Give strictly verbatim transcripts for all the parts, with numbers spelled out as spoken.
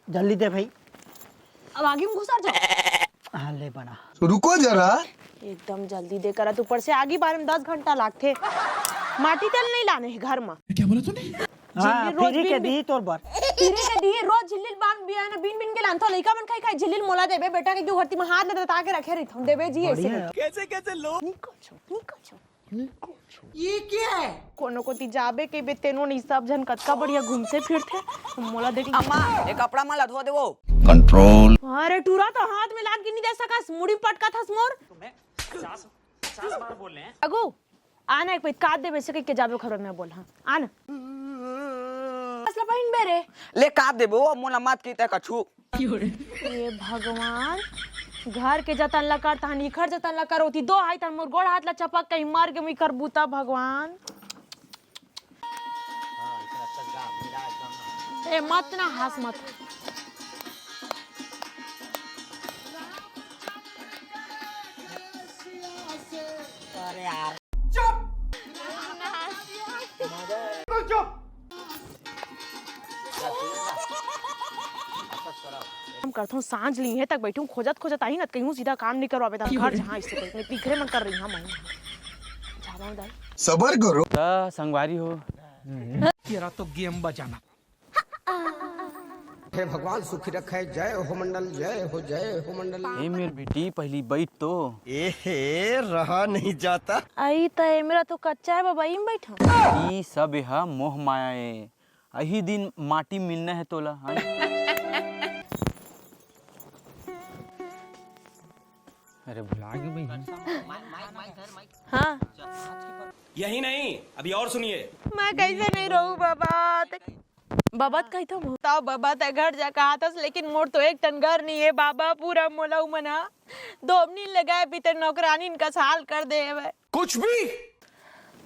जल्दी दे भाई। अब आगी में घुसर जाओ। हाँ, ले बना। रुको जरा। एकदम जल्दी दे करत, ऊपर से आगी बारे में दस घंटा लागथे। माटी तेल नहीं लाने हे घर में। क्या बोला तूने? हाँ, झिल्ली रोज फ्री के बीन बीन दी तोर बर। फ्री के दी, रोज झिल्ली बान बिया ना, बीन बीन के लानथो, लइका मन खाई खाई झिल्ली मोला देबे बेटा के, क्यों हरती में हाथ ले दता के रखे रहिथो, देबे जी ऐसे बढ़िया। नहीं। कैसे कैसे लोग। निकल छो, निकल छो। ये क्या है? कोनो कोती जाबे के बे, तेनो नहीं, सब झन कतका बढ़िया घूमते फिरते। मोला देख। अम्मा, ये कपड़ा मन ला धो देवो। कंट्रोल। अरे टूरा तो हाथ में लाग के नहीं दे सकस, मुड़ी पटका थस मोर। अगू, आना एक पैत काट दे, वैसे कह के जाबे खबर में बोल, हाँ, आना। असला पहिन बे रे। ले काट देबो, मोला मत की ते कछु। हे भगवान, घर के जतन ला कर, तहन इखर जतन ला कर, ओती दो हाई तहन मोर गोड़ हाथ ला चपक कहीं मर गे, इखर बूता भगवान। ए, मत ना हंस मत। अरे यार। चुप। बिल्कुल चुप। हम करथों, सांझ ली है तक बैठूं, खोजत खोजत आई ना, कहीं सीधा काम नहीं करवाबे, तब घर जहाँ इससे कोई नहीं, पिखरे मन कर रही हम। जावा दाई। सबर करो। त संगवारी हो। तेरा तो गेम बजाना। हे भगवान सुखी रखे, जय हो मंडल, जय हो, जय हो मंडल। ए मेर बेटी, पहली बैठ तो। ए हे, रहा नहीं जाता। आई त ए मेरा तो कच्चा है बाबा, ई में बैठो। ई सब यह मोह माया ए। अही दिन माटी मिलना है तोला, हाँ? अरे भुला गए भाई। हाँ। यही नहीं, अभी और सुनिए। मैं कैसे नहीं रहूँ बाबा? ते-, बाबा त कही तो भूताओ बाबा ते घर जा कहा थस, लेकिन मोर तो एक ठन घर नहीं है बाबा, पूरा मोला उमन हा धोबनी लगाए भी ते नौकरानी इनका साल कर दे हवे। कुछ भी।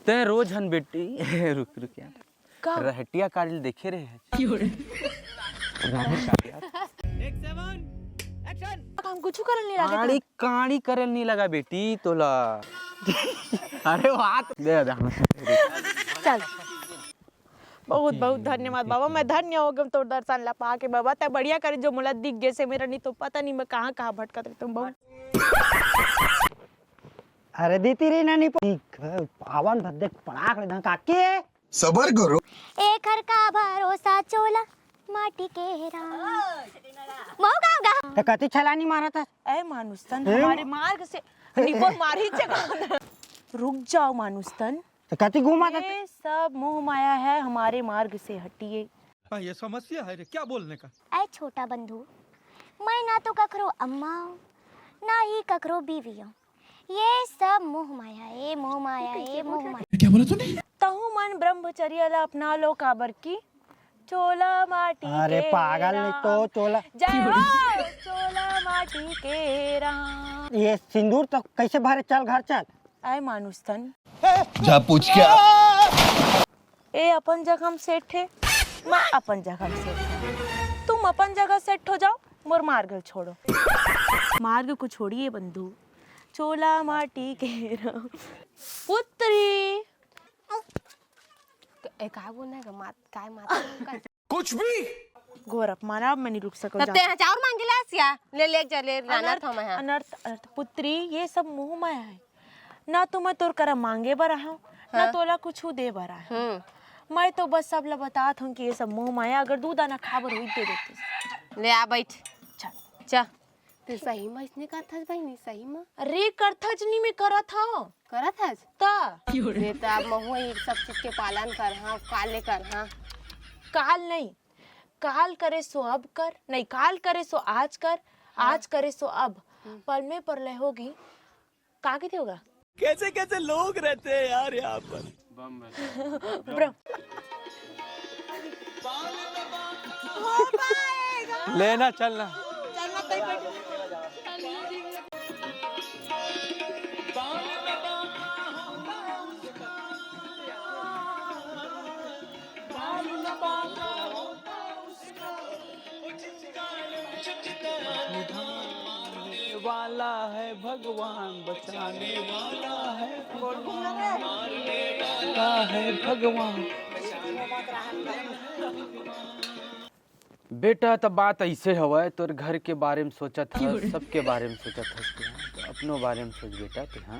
ते रोज हन बेटी, रुक रुक यार। का? रहटिया कारिल देखे रहे हैं। रहटिया। हम कुछ करल नहीं लगे काड़ी, था। काड़ी करल नहीं लगा बेटी तोला। अरे वाह, दे दे। चल। बहुत बहुत धन्यवाद बाबा, मैं धन्य हो गई तोर दर्शन ला पाके बाबा। ते बढ़िया करे जो मोला दिख गए से, मेरा नहीं तो पता नहीं मैं कहाँ कहाँ भटकत रहता हूँ। बहुत अरे दीदी रे नानी प-, आवन भद्दे पड़ाक ले धन काके। सबर करो। एखर का भरोसा चोला माटी के राम। मऊ गाँव गा। ते कति छलानी मारत हस? ए मानुस तन, हम्म? हमारे मार्ग से निपोर मारी चका। रुक जाओ मानुस तन। ते कति घूमत हस? ये सब मोह माया है, हमारे मार्ग से हटिए। हाँ, ये समस्या है रे, क्या बोलने का? ऐ छोटा बंधु, मैं ना तो कखरो अम्मा हूँ, ना ही कखरो बीवी हूँ। ये सब मोह माया ए, मोह माया ए, मोह माया। क्या बोला तूने? तहु मन ब्रह्मचर्य ला अपना लो, काबर की चोला माटी अरे के पागल नहीं राम। तो चोला। जय हो चोला माटी के राम। ये सिंदूर तो कैसे भरे? चल घर चल। आए मानुस तन। जा पूछ क्या? ए अपन जगह में सेठ हे, मैं अपन जगह में सेठ हूँ। तुम अपन जगह सेट हो जाओ, मोर मार्ग छोड़ो। मार्ग को छोड़िए बंधु, चोला माटी के राम। पुत्री। ए, का बोलना है? मात, काय मात, काय? कुछ भी। घोर अपमान, अब मैं नहीं रुक सकूं, तब जा। ते यहाँ चाउर मांगे ला सिया, ले, ले जा, ले, लाना अनर्थ, था मैं यहाँ। अनर्थ, अनर्थ। पुत्री, ये सब मोह माया है। ना तो मैं तोर करा मांगे बर आहा हूँ, ना हाँ। तोला कुछ दे बर आहा हूँ। हम्म। मैं तो बस सब ला बतात हूँ कि ये सब मोह माया, अगर दू दाना खा बर होई, दे देती। ले आ, बैठ। चल। चा। ते सही में इसने करथस बहिनी, सही में? अरे, करथस नहीं, मैं करत हूँ। करत हस? ता। ले, त अब महू ये सब चीज के पालन कर, हाँ, काले कर, हाँ। काल नहीं, काल करे सो अब कर, नहीं, काल करे सो आज कर, हाँ। आज करे सो अब। हम्म। पल में परलय होगी, का कहिथे होगा? कैसे कैसे लोग रहते हैं यार यहाँ पर। ब्रो। लेना चलना। वाला है भगवान, बचाने वाला है भगवान, मारने वाला है भगवान। बेटा, त बात अइसे हवय, तोर घर के बारे म सोचत हस, सबके बारे म सोचत हस, तें हा त अपनो बारे म सोच बेटा, तें हा।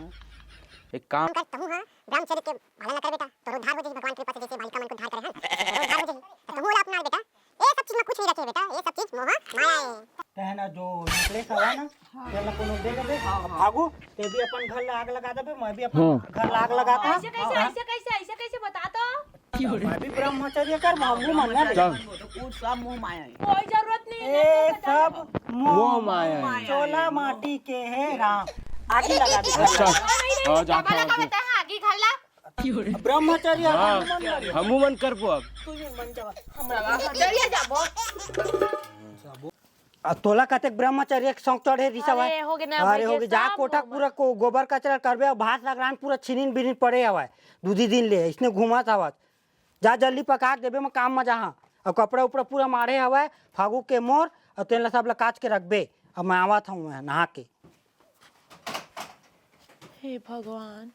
एक काम कर, तहूँ हा ब्रह्मचर्य के पालन कर बेटा, तोरो उद्धार हो जाही भगवान के कृपा से, जइसे बालिका मन के उद्धार करे हन, तोरो उद्धार हो जाही। त तहूँ ओला अपना बेटा, ये सब चीज मोह माया ए। तहना जो necklace हवा ना, तेला कोनो दे देबे। अब भागू, तें भी अपन घर ला आग लगा देबे, मैं भी अपन घर ला आग लगा देबे। ऐसे कैसे, ऐसे कैसे, ऐसे कैसे बता तो? मैं भी ब्रह्मचर्य कर, हमू मन ना। चल। वो तो कूद सब मोह माया है। कोई जरूरत नहीं है, ए, सब मोह मोह माया है। माया है। चोला माटी के है राम। आगी लगा दे। अच्छा। हाँ, जाता हूँ। आगी घर ला। ब्रह्मचर्य हाँ, हमू मन करबो अब। तू ही मन जावा। हमरा चलिए जाबो। आ तोला कतेक ब्रह्मचर्य के शौक चढ़े रिसवा? अरे, हो गे ना, अरे, हो गे, जा कोठा पूरा को-, गोबर कचरा करबे, अउ भात सगरान पूरा छिनिन बिनिन पड़े हवय, दू दी दिन ले, इसने घूमत हवत। जा जल्दी पका के देबे, मैं काम म जाहां। अउ कपड़ा उपड़ा पूरा माढ़े हवय, फागू के मोर, अउ तेन ला सब ला काच के रखबे। अब मैं आवत हूँ, मैं नहा के। हे भगवान,